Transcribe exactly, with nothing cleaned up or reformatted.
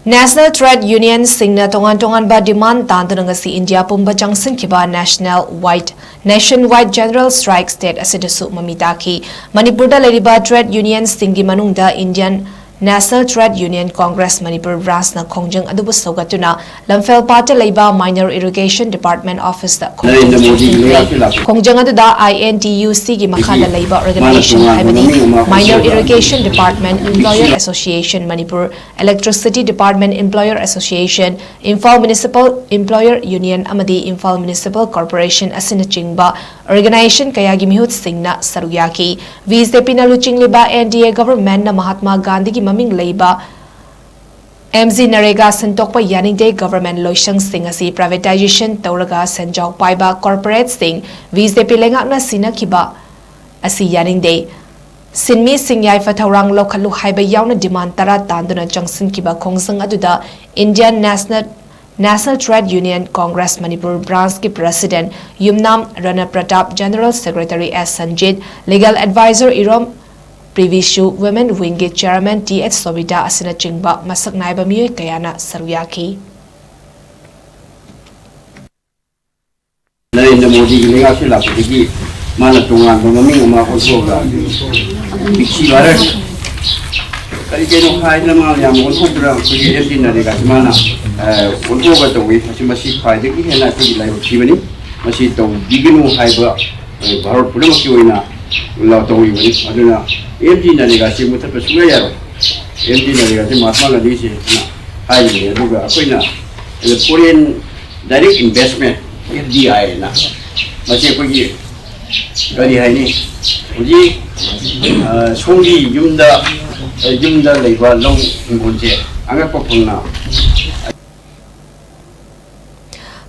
National Trade Unionꯁꯤꯡꯅ ꯇꯣꯉꯥꯟ ꯇꯣꯉꯥꯟꯕ demand ꯇꯥꯟꯗꯨꯅ ꯉꯁꯤ ꯏꯟꯗꯤꯌꯥ ꯄꯨꯝꯕ ꯆꯪꯁꯤꯟꯈꯤꯕ national wide, nationwide general strike state ꯑꯁꯤꯗꯁꯨ ꯃꯃꯤ ꯇꯥꯈꯤ꯫ ꯃꯅꯤꯄꯨꯔꯗ ꯂꯩꯔꯤꯕ trade unionꯁꯤꯡꯒꯤ ꯃꯅꯨꯡꯗ Indian National Trade Union Congress Manipur branchꯅ ꯈꯣꯡꯖꯪ ꯑꯗꯨꯕꯨ ꯁꯧꯒꯠꯇꯨꯅ ꯂꯝꯐꯦꯜꯄꯥꯠꯇ ꯂꯩꯕ Minor Irrigation Department officeꯇ ꯈꯣꯡꯖꯪ ꯆꯪꯁꯤꯟꯈ꯭ꯔꯦ꯫ ꯈꯣꯡꯖꯪ ꯑꯗꯨꯗ INTUCꯒꯤ ꯃꯈꯥꯗ ꯂꯩꯕ organization ꯍꯥꯏꯕꯗꯤ Minor Irrigation Department Employer Association Manipur, Electricity Department Employer Association, Imphal Municipal Employer Union ꯑꯃꯗꯤ Imphal Municipal Corporation ꯑꯁꯤꯅꯆꯤꯡꯕ organization ꯀꯌꯥꯒꯤ ꯃꯤꯍꯨꯠꯁꯤꯡꯅ ꯁꯔꯨꯛ ꯌꯥꯈꯤ꯫ BJPꯅ ꯂꯨꯆꯤꯡꯂꯤꯕ NDA governmentꯅ ꯃꯍꯥꯠꯃꯥ ꯒꯥꯟꯙꯤꯒꯤ ꯃꯃꯤꯡ ꯂꯩꯕ MGNREGA ꯁꯦꯟꯗꯣꯛꯄ ꯌꯥꯅꯤꯡꯗꯦ, government ꯂꯣꯏꯁꯪꯁꯤꯡ ꯑꯁꯤ privatization ꯇꯧꯔꯒ ꯁꯦꯟꯖꯥꯎ ꯄꯥꯏꯕ corporateꯁꯤꯡ BJP ꯂꯩꯉꯥꯛꯅ ꯁꯤꯟꯅꯈꯤꯕ ꯑꯁꯤ ꯌꯥꯅꯤꯡꯗꯦ, ꯁꯤꯟꯃꯤꯁꯤꯡ ꯌꯥꯏꯐ ꯊꯧꯔꯥꯡ ꯂꯧꯈꯠꯂꯨ ꯍꯥꯏꯕ ꯌꯥꯎꯅ demand ꯇꯔꯥ ꯇꯥꯟꯗꯨꯅ ꯆꯪꯁꯤꯟꯈꯤꯕ ꯈꯣꯡꯖꯪ ꯑꯗꯨꯗ Indian National, National Trade Union Congress Manipur branchꯀꯤ president ꯌꯨꯝꯅꯥꯝ ꯔꯅ Pratap, general secretary S Sanjit, legal advisor ꯏꯔꯣꯝ ꯄ꯭ꯔꯤꯚꯤꯁꯨ, women wingꯒꯤ chairman Th ꯁꯣꯕꯤꯇꯥ ꯑꯁꯤꯅꯆꯤꯡꯕ ꯃꯁꯛ ꯅꯥꯏꯕ ꯃꯤꯑꯣꯏ ꯀꯌꯥꯅ ꯁꯔꯨꯛ ꯌꯥꯈꯤ꯫ ꯅꯔꯦꯟꯗ꯭ꯔ ꯃꯣꯗꯤꯒꯤ ꯂꯩꯉꯥꯛꯁꯤ ꯂꯥꯛꯄꯗꯒꯤ ꯃꯥꯅ ꯇꯣꯉꯥꯟꯕ ꯃꯃꯤꯡ ꯑꯃ ꯑꯣꯟꯊꯣꯛꯑꯒ ꯕꯤꯛꯁꯤ ꯚꯥꯔꯠ ꯀꯔꯤ ꯀꯩꯅꯣ ꯍꯥꯏꯗꯅ ꯃꯥꯅ ꯌꯥꯝ ꯑꯣꯟꯊꯣꯛꯇꯅ ꯑꯩꯈꯣꯏꯒꯤ MGNREGAꯁꯤ ꯃꯥꯅ ꯑꯣꯟꯊꯣꯛꯑꯒ ꯇꯧꯏ꯫ ꯃꯁꯤ, ꯃꯁꯤ ꯈ꯭ꯋꯥꯏꯗꯒꯤ ꯍꯦꯟꯅ ꯑꯩꯈꯣꯏꯒꯤ ꯂꯥꯏꯕꯛ ꯊꯤꯕꯅꯤ꯫ ꯃꯁꯤ ꯇꯧꯕꯤꯒꯅꯨ ꯍꯥꯏꯕ ꯚꯥꯔꯠ ꯄꯨꯝꯅꯃꯛꯀꯤ ꯑꯣꯏꯅ ꯇꯧꯔꯤꯕꯅꯤ꯫ ꯑꯗꯨꯅ MGNREGAꯁꯤ ꯃꯨꯊꯠꯄ ꯁꯨꯡꯌꯥ ꯌꯥꯔꯣꯏ꯫ MGNREGAꯁꯤ ꯃꯍꯥꯇꯃꯥ ꯒꯥꯟꯙꯤꯁꯤꯅ ꯍꯥꯏꯔꯤꯕꯅꯤ꯫ ꯑꯗꯨꯒ ꯑꯩꯈꯣꯏꯅ foreign direct investment, FDI ꯍꯥꯏꯅ, ꯃꯁꯤ ꯑꯩꯈꯣꯏꯒꯤ ꯀꯔꯤ ꯍꯥꯏꯅꯤ, ꯍꯧꯖꯤꯛ ꯁꯣꯝꯒꯤ ꯌꯨꯝꯗ, ꯌꯨꯝꯗ ꯂꯩꯕ ꯂꯧ ꯍꯤꯡꯒꯣꯜꯁꯦ ꯑꯉꯛꯄ ꯐꯪꯅ